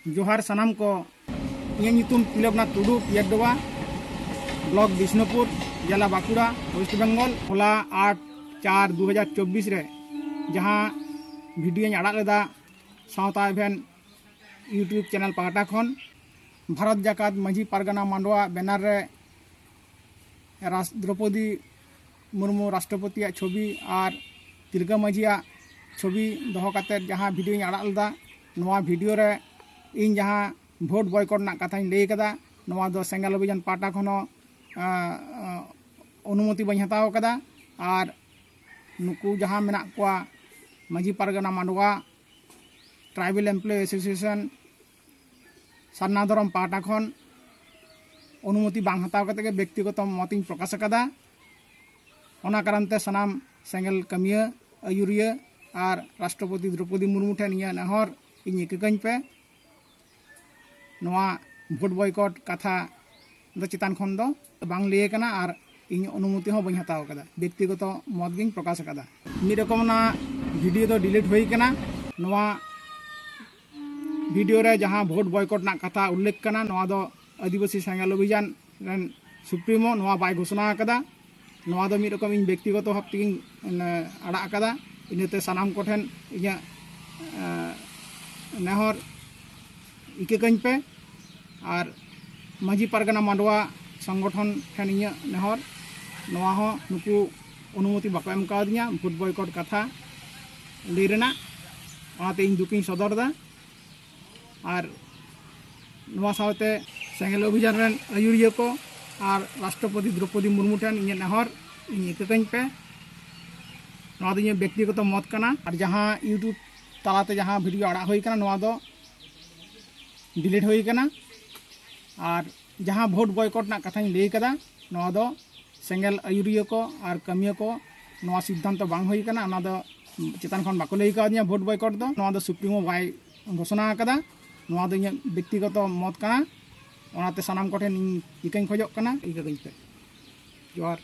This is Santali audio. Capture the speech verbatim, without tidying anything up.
ᱡᱚᱦᱟᱨ ᱥᱟᱱᱟᱢ ᱠᱚ᱾ ᱤᱧᱟᱹᱜ ᱧᱩᱛᱩᱢ ᱛᱤᱞᱚᱠᱱᱟᱛᱷ ᱴᱩᱰᱩ, ᱯᱤᱭᱟᱨᱰᱚᱵᱟ, ᱵᱞᱚᱠ ᱵᱤᱥᱱᱩᱯᱩᱨ, ᱡᱮᱞᱟ ᱵᱟᱸᱠᱩᱲᱟ, ᱳᱭᱮᱥᱴ ᱵᱮᱝᱜᱚᱞ᱾ ᱦᱚᱞᱟ ᱟᱴ ᱪᱟᱨ ᱫᱩ ᱦᱟᱡᱟᱨ ᱪᱚᱵᱵᱤᱥ ᱨᱮ ᱡᱟᱦᱟᱸ ᱵᱷᱤᱰᱤᱭᱳᱧ ᱟᱲᱟᱜ ᱞᱮᱫᱟ ᱥᱟᱶᱛᱟ ᱮᱵᱷᱮᱱ YouTube ᱪᱮᱱᱮᱞ ᱯᱟᱦᱴᱟ ᱠᱷᱚᱱ, ᱵᱷᱟᱨᱚᱛ ᱡᱟᱠᱟᱛ ᱢᱟᱹᱡᱷᱤ ᱯᱟᱨᱜᱟᱱᱟ ᱢᱟᱰᱣᱟ ᱵᱮᱱᱟᱨ ᱨᱮ ᱨᱟᱥ-, ᱫᱨᱚᱯᱚᱫᱤ ᱢᱩᱨᱢᱩ ᱨᱟᱥᱴᱨᱚᱯᱚᱛᱤᱭᱟᱜ ᱪᱷᱚᱵᱤ ᱟᱨ ᱛᱤᱞᱠᱟᱹ ᱢᱟᱹᱡᱷᱤᱭᱟᱜ ᱪᱷᱚᱵᱤ ᱫᱚᱦᱚ ᱠᱟᱛᱮᱫ ᱡᱟᱦᱟᱸ ᱵᱷᱤᱰᱤᱭᱳᱧ ᱟᱲᱟᱜ ᱞᱮᱫᱟ, ᱱᱚᱣᱟ ᱵᱷᱤᱰᱤᱭᱳ ᱨᱮ ᱤᱧ ᱡᱟᱦᱟᱸ ᱵᱷᱳᱴ ᱵᱚᱭᱠᱚᱴ ᱨᱮᱱᱟᱜ ᱠᱟᱛᱷᱟᱧ ᱞᱟᱹᱭ ᱠᱟᱫᱟ, ᱱᱚᱣᱟ ᱫᱚ ᱥᱮᱸᱜᱮᱞ ᱚᱵᱷᱤᱡᱟᱱ ᱯᱟᱦᱴᱟ ᱠᱷᱚᱱ ᱦᱚᱸ, ᱟᱸ, ᱟᱸ, ᱚᱱᱩᱢᱚᱛᱤ ᱵᱟᱹᱧ ᱦᱟᱛᱟᱣ ᱠᱟᱫᱟ᱾ ᱟᱨ ᱱᱩᱠᱩ ᱡᱟᱦᱟᱸ ᱢᱮᱱᱟᱜ ᱠᱚᱣᱟ ᱢᱟᱹᱡᱷᱤ ᱯᱟᱨᱜᱟᱱᱟ ᱢᱟᱰᱣᱟ, ᱴᱨᱟᱭᱵᱮᱞ ᱮᱢᱯᱞᱚᱭ ᱮᱥᱳᱥᱤᱭᱮᱥᱚᱱ, ᱥᱟᱨᱱᱟ ᱫᱷᱚᱨᱚᱢ ᱯᱟᱦᱴᱟ ᱠᱷᱚᱱ ᱚᱱᱩᱢᱚᱛᱤ ᱵᱟᱝ ᱦᱟᱛᱟᱣ ᱠᱟᱛᱮ ᱜᱮ ᱵᱮᱠᱛᱤᱜᱚᱛᱚ ᱢᱚᱛ ᱤᱧ ᱯᱨᱚᱠᱟᱥ ᱟᱠᱟᱫᱟ᱾ ᱚᱱᱟ ᱠᱟᱨᱚᱱ ᱛᱮ ᱥᱟᱱᱟᱢ ᱥᱮᱸᱜᱮᱞ ᱠᱟᱹᱢᱤᱭᱟᱹ, ᱟᱹᱭᱩᱨᱤᱭᱟᱹ ᱟᱨ ᱨᱟᱥᱴᱨᱚᱯᱚᱛᱤ ᱫᱨᱚᱯᱚᱫᱤ ᱢᱩᱨᱢᱩ ᱴᱷᱮᱱ ᱤᱧᱟᱹᱜ ᱱᱮᱦᱚᱨ, ᱤᱧ ᱤᱠᱟᱹ ᱠᱟᱹᱧ ᱯᱮ᱾ ᱱᱚᱣᱟ ᱵᱷᱳᱴ ᱵᱚᱭᱠᱚᱴ ᱠᱟᱛᱷᱟ ᱫᱚ ᱪᱮᱛᱟᱱ ᱠᱷᱚᱱ ᱫᱚ ᱵᱟᱝ ᱞᱟᱹᱭ ᱟᱠᱟᱱᱟ ᱟᱨ ᱤᱧ ᱚᱱᱩᱢᱚᱛᱤ ᱦᱚᱸ ᱵᱟᱹᱧ ᱦᱟᱛᱟᱣ ᱟᱠᱟᱫᱟ, ᱵᱮᱠᱛᱤᱜᱚᱛᱚ ᱢᱚᱛ ᱜᱤᱧ ᱯᱨᱚᱠᱟᱥ ᱟᱠᱟᱫᱟ᱾ ᱢᱤᱫ ᱨᱚᱠᱚᱢ ᱚᱱᱟ ᱵᱷᱤᱰᱤᱭᱳ ᱫᱚ ᱰᱤᱞᱤᱴ ᱦᱩᱭ ᱟᱠᱟᱱᱟ᱾ ᱱᱚᱣᱟ ᱵᱷᱤᱰᱤᱭᱳ ᱨᱮ ᱡᱟᱦᱟᱸ ᱵᱷᱳᱴ ᱵᱚᱭᱠᱚᱴ ᱨᱮᱱᱟᱜ ᱠᱟᱛᱷᱟ ᱩᱞᱞᱮᱠᱷ ᱠᱟᱱᱟ, ᱱᱚᱣᱟ ᱫᱚ ᱟᱹᱫᱤᱵᱟᱹᱥᱤ ᱥᱮᱸᱜᱮᱞ ᱚᱵᱷᱤᱡᱟᱱ ᱨᱮᱱ ᱥᱩᱯᱨᱤᱢᱳ ᱱᱚᱣᱟ ᱵᱟᱭ ᱜᱷᱳᱥᱚᱱᱟ ᱟᱠᱟᱫᱟ᱾ ᱱᱚᱣᱟ ᱫᱚ ᱢᱤᱫ ᱨᱚᱠᱚᱢ ᱤᱧ ᱵᱮᱠᱛᱤᱜᱚᱛᱚ ᱵᱷᱟᱵ ᱛᱮᱜᱮᱧ, ᱮ, ᱟᱲᱟᱜ ᱟᱠᱟᱫᱟ᱾ ᱤᱱᱟᱹᱛᱮ ᱥᱟᱱᱟᱢ ᱠᱚᱴᱷᱮᱱ ᱤᱧᱟᱹᱜ, ᱮ, ᱱᱮᱦᱚᱨ ᱤᱠᱟᱹ ᱠᱟᱹᱧ ᱯᱮ᱾ ᱟᱨ ᱢᱟᱹᱡᱷᱤ ᱯᱟᱨᱜᱟᱱᱟ ᱢᱟᱰᱣᱟ ᱥᱚᱝᱜᱚᱴᱷᱚᱱ ᱴᱷᱮᱱ ᱤᱧᱟᱹᱜ ᱱᱮᱦᱚᱨ, ᱱᱚᱣᱟ ᱦᱚᱸ ᱱᱩᱠᱩ ᱚᱱᱩᱢᱚᱛᱤ ᱵᱟᱠᱚ ᱮᱢ ᱠᱟᱣᱫᱤᱧᱟ ᱵᱷᱳᱴ ᱵᱚᱭᱠᱚᱴ ᱠᱟᱛᱷᱟ ᱞᱟᱹᱭ ᱨᱮᱱᱟᱜ, ᱚᱱᱟᱛᱮ ᱤᱧ ᱫᱩᱠᱤᱧ ᱥᱚᱫᱚᱨ ᱮᱫᱟ᱾ ᱟᱨ ᱱᱚᱣᱟ ᱥᱟᱶᱛᱮ ᱥᱮᱸᱜᱮᱞ ᱚᱵᱷᱤᱡᱟᱱ ᱨᱮᱱ ᱟᱹᱭᱩᱨᱤᱭᱟᱹ ᱠᱚ ᱟᱨ ᱨᱟᱥᱴᱨᱚᱯᱚᱛᱤ ᱫᱨᱚᱯᱚᱫᱤ ᱢᱩᱨᱢᱩ ᱴᱷᱮᱱ ᱤᱧᱟᱹᱜ ᱱᱮᱦᱚᱨ, ᱤᱧ ᱤᱠᱟᱹ ᱠᱟᱹᱧ ᱯᱮ᱾ ᱱᱚᱣᱟ ᱫᱚ ᱤᱧᱟᱹᱜ ᱵᱮᱠᱛᱤᱜᱚᱛᱚ ᱢᱚᱛ ᱠᱟᱱᱟ᱾ ᱟᱨ ᱡᱟᱦᱟᱸ YouTube ᱛᱟᱞᱟᱛᱮ ᱡᱟᱦᱟᱸ ᱵᱷᱤᱰᱤᱭᱳ ᱟᱲᱟᱜ ᱦᱩᱭ ᱠᱟᱱᱟ, ᱱᱚᱣᱟ ᱫᱚ ᱰᱤᱞᱤᱴ ᱦᱩᱭ ᱠᱟᱱᱟ᱾ ᱟᱨ ᱡᱟᱦᱟᱸ ᱵᱷᱳᱴ ᱵᱚᱭᱠᱚᱴ ᱨᱮᱱᱟᱜ ᱠᱟᱛᱷᱟᱧ ᱞᱟᱹᱭ ᱠᱟᱫᱟ, ᱱᱚᱣᱟ ᱫᱚ ᱥᱮᱸᱜᱮᱞ ᱟᱹᱭᱩᱨᱤᱭᱟᱹ ᱠᱚ ᱟᱨ ᱠᱟᱹᱢᱤᱭᱟᱹ ᱠᱚ ᱱᱚᱣᱟ ᱥᱤᱫᱽᱫᱷᱟᱱᱛᱚ ᱵᱟᱝ ᱦᱩᱭ ᱠᱟᱱᱟ᱾ ᱚᱱᱟ ᱫᱚ ᱪᱮᱛᱟᱱ ᱠᱷᱚᱱ ᱵᱟᱠᱚ ᱞᱟᱹᱭ ᱠᱟᱣᱫᱤᱧᱟ ᱵᱷᱳᱴ ᱵᱚᱭᱠᱚᱴ ᱫᱚ᱾ ᱱᱚᱣᱟ ᱫᱚ ᱥᱩᱯᱨᱤᱢᱳ ᱵᱟᱭ ᱜᱷᱳᱥᱚᱱᱟ ᱟᱠᱟᱫᱟ᱾ ᱱᱚᱣᱟ ᱫᱚ ᱤᱧᱟᱹᱜ ᱵᱮᱠᱛᱤᱜᱚᱛᱚ ᱢᱚᱛ ᱠᱟᱱᱟ᱾ ᱚᱱᱟᱛᱮ ᱥᱟᱱᱟᱢ ᱠᱚᱴᱷᱮᱱ ᱤᱧ ᱤᱠᱟᱹᱧ ᱠᱷᱚᱡᱚᱜ ᱠᱟᱱᱟ, ᱤᱠᱟᱹ ᱠᱟᱹᱧ ᱯᱮ᱾ ᱡᱚᱦᱟᱨ᱾